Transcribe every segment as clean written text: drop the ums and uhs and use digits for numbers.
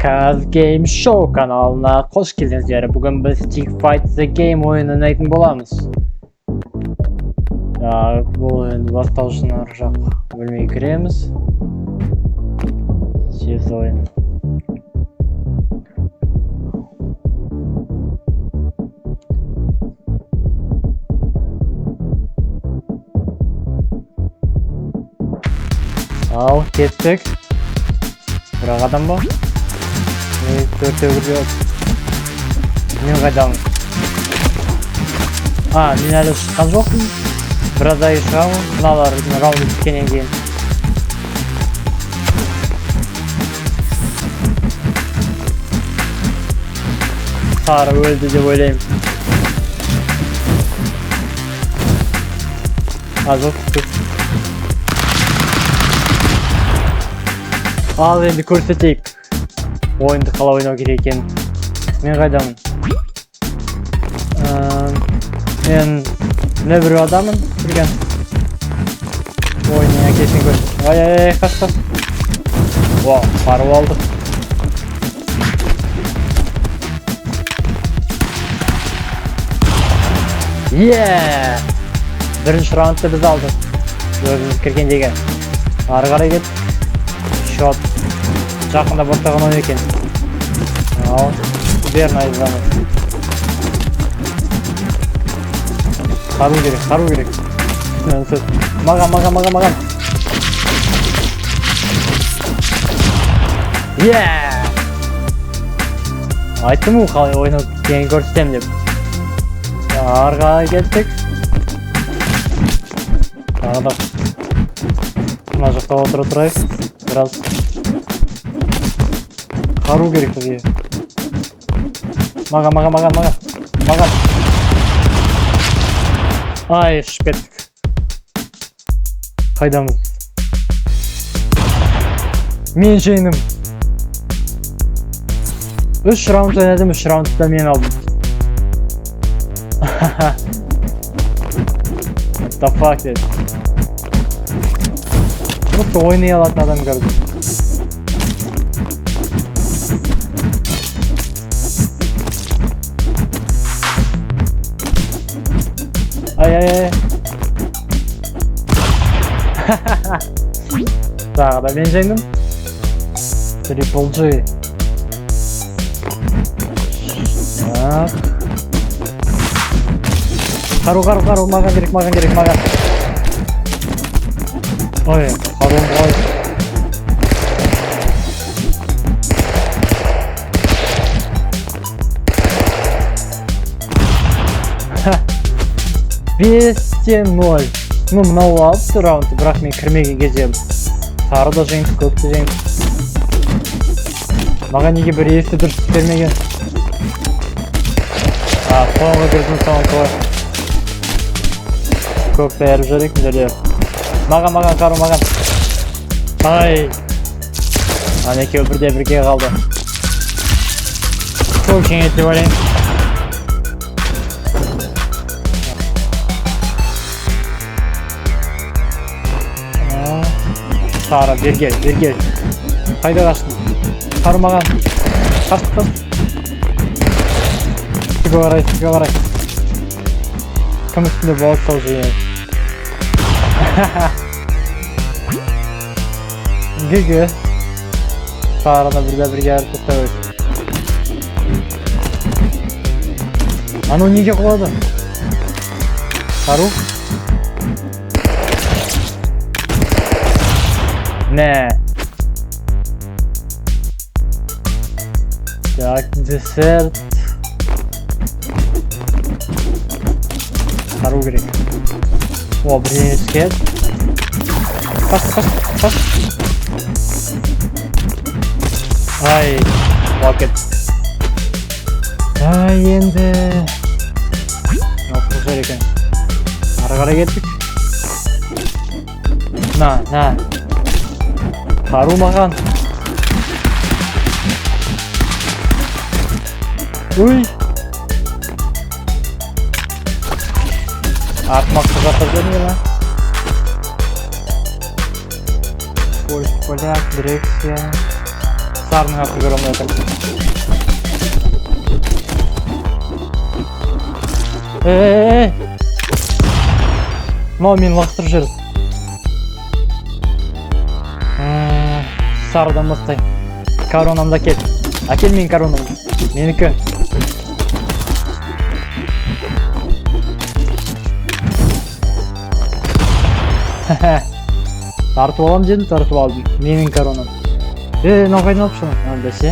Kaz Game Show каналына қош келдіңіздер. Бүгін біз Stick Fight The Game ойынын ойнайтын боламыз. Так, бұл ойынды бастау үшін ар жақ бөлмеге кіреміз. Тез ойын. Ал, кеттік. Бір адам ба? Төртеу кіріп. Мен қайдамын? А, мен әлі шыққан жоқпын. Біраздан кейін шығамын. Мыналар раунд біткеннен кейін. Сары өлді деп ойлаймын. А, жоқ, түк. Ал енді көрсетейік. Ойынды қалай ойнау керек екенін. Мен қайдамын? Мен мына бір адаммын, кірген. Ойынның әкесін көр. Ай, ай, ай, қаш, қаш. Вау, қару алдық. Е! Бірінші раундты біз алдық. Өзіміз кіргендегі. Ары қарай кеттік. Счет. Жақында бастаған ойын екен. Ал, верно айтамыз. Қару керек, қару керек. Маған, маған, маған, маған. Е! Айттым ғой қалай ойнау екенін көрсетемін деп. Ары қарай кеттік. Тағы да мына жақта отыра тұрайық. Біраз қару керек бізге. Маған, маған, маған, маған. Маған. Ай, ұшып кеттік. Қайдамыз? Мен жеңдім. 3 раунд ойнадым, 3 раундта мен алдым. What the fuck деді. Просто ойнай алатын адам көрдім. Ай, ай, ай. Тағы да мен жеңдім. Triple G. Так. Қару, қару, қару, маған керек, маған керек, маған. Ой, қаруым қалай? 5-0. Ну, мынау алыпты раундты, бірақ мен кірмеген кезде сары да жеңді, көк те жеңді. Маған неге бір есі дұрыс бермеген? А, соңғы кірдім, соңғы солай. Көк те әріп жүр екен жерде. Маған, маған, қару, маған. Ай. Ана екеуі бірде бірге қалды. Көк жеңеді деп ойлаймын. Сары, бері кел, бері кел. Қайда қаштың? Қару маған. Қашты, қашты. Үстіге қарай, үстіге қарай. Кім үстінде болады, сол жеңеді. ГГ. Сарыны бірде бірге әріп тастау керек. Анау неге құлады? Қару? Мә. Так, десерт. Қару керек. О, бірдеңе түскен. Қаш, қаш, қаш. Ай, құлап кетті. Ай, енді. Мынау құр жер екен. Ары қарай кеттік. На, на. Қару маған. Уй. Артыма қызартып жүрмін ме? Польский, поляк, дирекция. Сарының атын көре алмай отырмын. Ей, мынау мені лақтырып жіберді. Сарыдан бастайын. Коронамды әкел. Әкел менің коронамды. Менікі. Тартып алам дедім, тартып алдым. Менің коронам. Мынау қайдан алып шықтың? А, бәсе.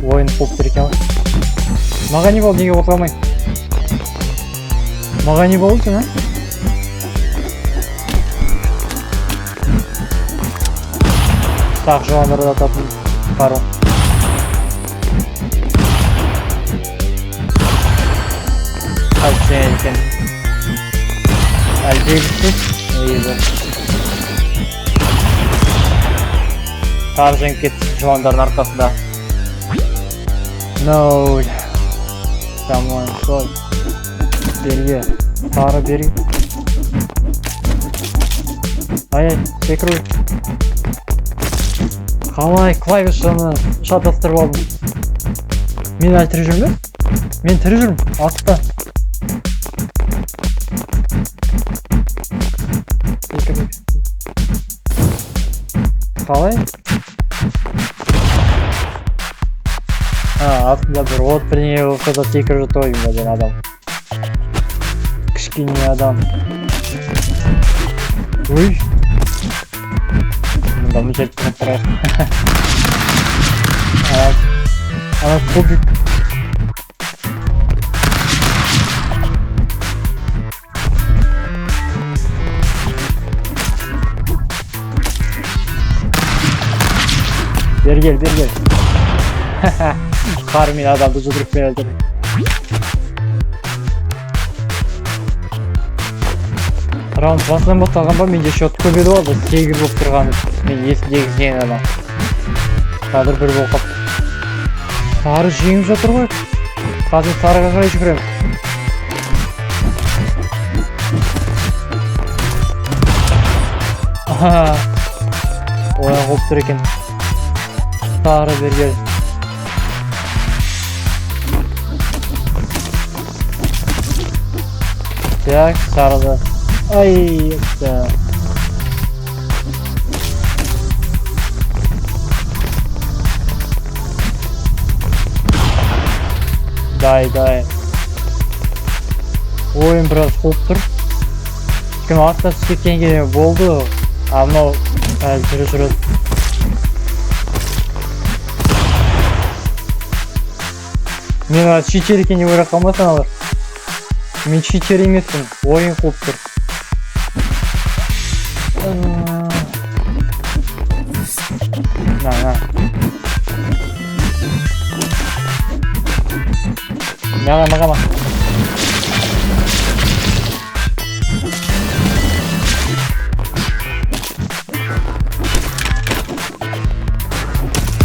Ойын қуып тұр екен ғой. Маған не болды, неге қозғалмаймын? Маған не болды, а? Тақ жыландарды ататын қару. Қайтып жеңеді екен. Әлі белгісіз, негізі. Сары жеңіп кетті жыландардың арқасында. Ноль. Жаман сол. Берге. Сары берге. Ай-ай, секіру. Қалай клавишаны шатастырып алдым. Мен әлі тірі жүрмін бе? Мен тірі жүрмін, артта. Қалай? А, артында бір от бірдеңе болса да секіріп жатыр ғой деймін адам. Кішкене адам. Ой. Мында мына жерде тұрып тұрайық. Ана кубик. Бері кел, бері кел. Қармен адамды жұдырықпен өлтірді. Раунд басынан басталған ба, менде счет көп еді ғой, бұл 8 болып тұрған. Мен есімдегі жеңген адам. Қазір 1 болып қалыпты. Сары жеңіп жатыр ғой. Қазір сарыға қарай жүгіремін. Аха. Оян қуып тұр екен. Сары бері кел. Так, сарыды. Ай, это. Дай, дай. Ойын біраз қуып тұр. Өйткені астына түсіп кеткенге болды. А мынау әлі тірі жүреді. Мен ана читер екен деп ойлап қалмасын алар. Мен читер емеспін, ойын қуып тұр. На, на. Маған, маған, маған.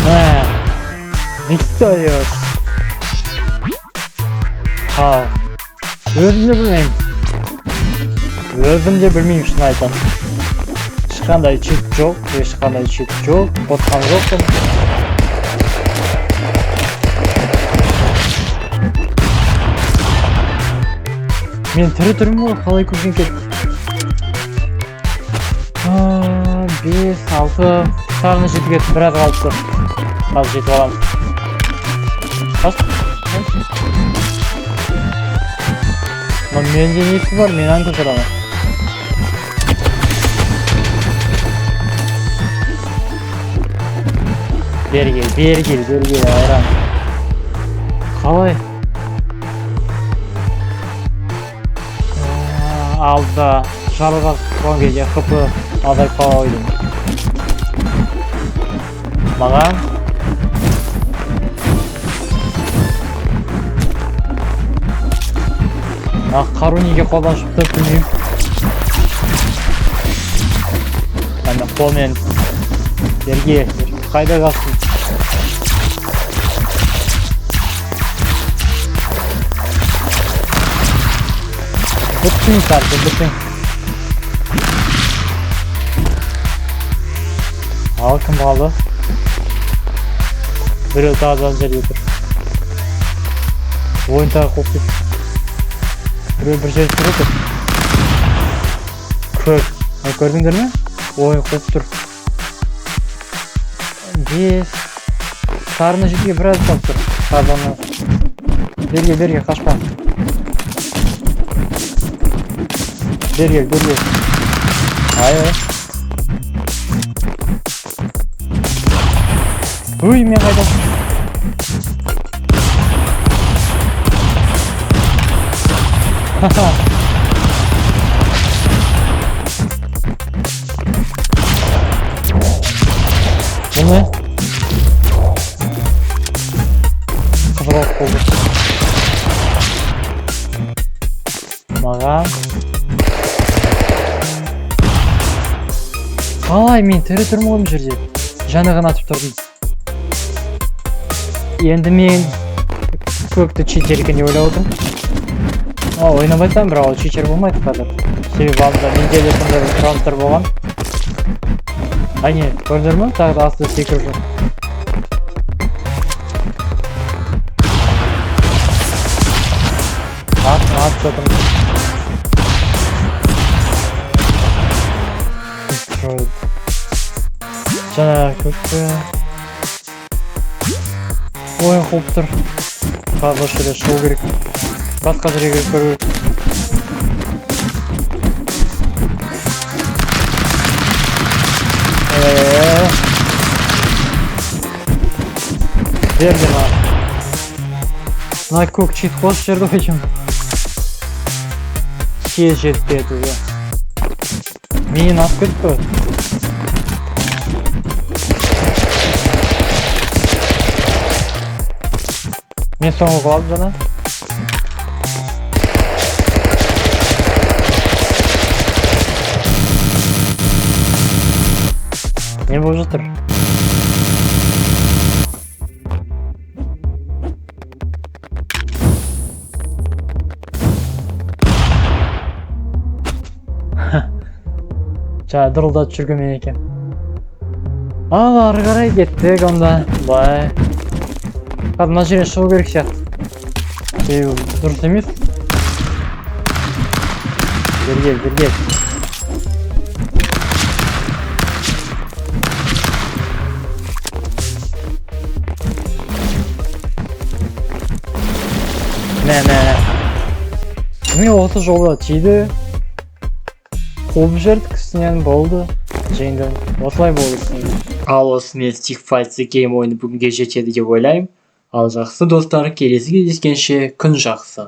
Мә, Викториос. Ха. Өзім де білмеймін. Өзім де білмеймін, шын айтамын. Ешқандай чит жоқ, ешқандай чит жоқ, қотқан жоқпын. Мен тірі тұрмын ғой, қалай көшкен кетті? 5, 6, сарыны жетуге біраз қалыпты. Қазір жетіп аламыз. Қаш? Но менде несі бар, мен ән көтере аламын. Бері кел, бері кел, бері кел, айран. Қалай? Алда жарылға тұрған кезде ХП азайып қала қойды. Маған қару неге қолдан шықты білмеймін. Ана қолмен жерге қайда қалсын? Біттің сарты, біттің. Ал кім қалды? Біреу тағы да ана жерде тұр. Ойын тағы қуып кетті. Біреу бір жерде тұр екен. Көк. Мына көрдіңдер ме? Ойын қуып тұр. 5. Сарыны жетуге біраз қалып тұр. Сарыны. Берге, берге, қашпа. Берге, берге. Ай, ай. Ой, мен қайда? Ха-ха. Бұл не? Қызғалдақ болды. Маған. Қалай мен тірі тұрмын ғой мына жерде? Жаңа ғана атып тұрдым. Енді мен көкті читер екен деп ойлап отырмын. А, ойнап айтсам, бірақ ол читер болмайды қазір. Себебі алдында менде де сондай бір раундтар болған. Ай, не, көрдіңдер ме? Тағы да астында секіріп жүр. Ат, атып жатырмын. Жаңа көкті ойын қуып тұр. Қазір осы жерде шығу керек. Басқа жерге кіріп көру керек. Берді маған. Мына көк чит қосып жіберді ғой деймін. Тез жетіп кетті уже. Менен асып кетті ғой. Мен соңғы қалдым жаңа. Не болып жатыр? Жаңа дырылдатып жүрген мен екен. Ал ары қарай кеттік онда. Бай. Қазір мына жерден шығу керек сияқты. Себебі дұрыс емес. Бері кел, бері кел. Мә, мә, мә. Міне осы жолы тиді. Қуып жібердік үстінен, болды. Жеңдім. Осылай болу керек негізі. Ал осымен Stick Fight The Game ойыны бүгінге жетеді деп ойлаймын. Ал жақсы достар, келесі кездескенше күн жақсы.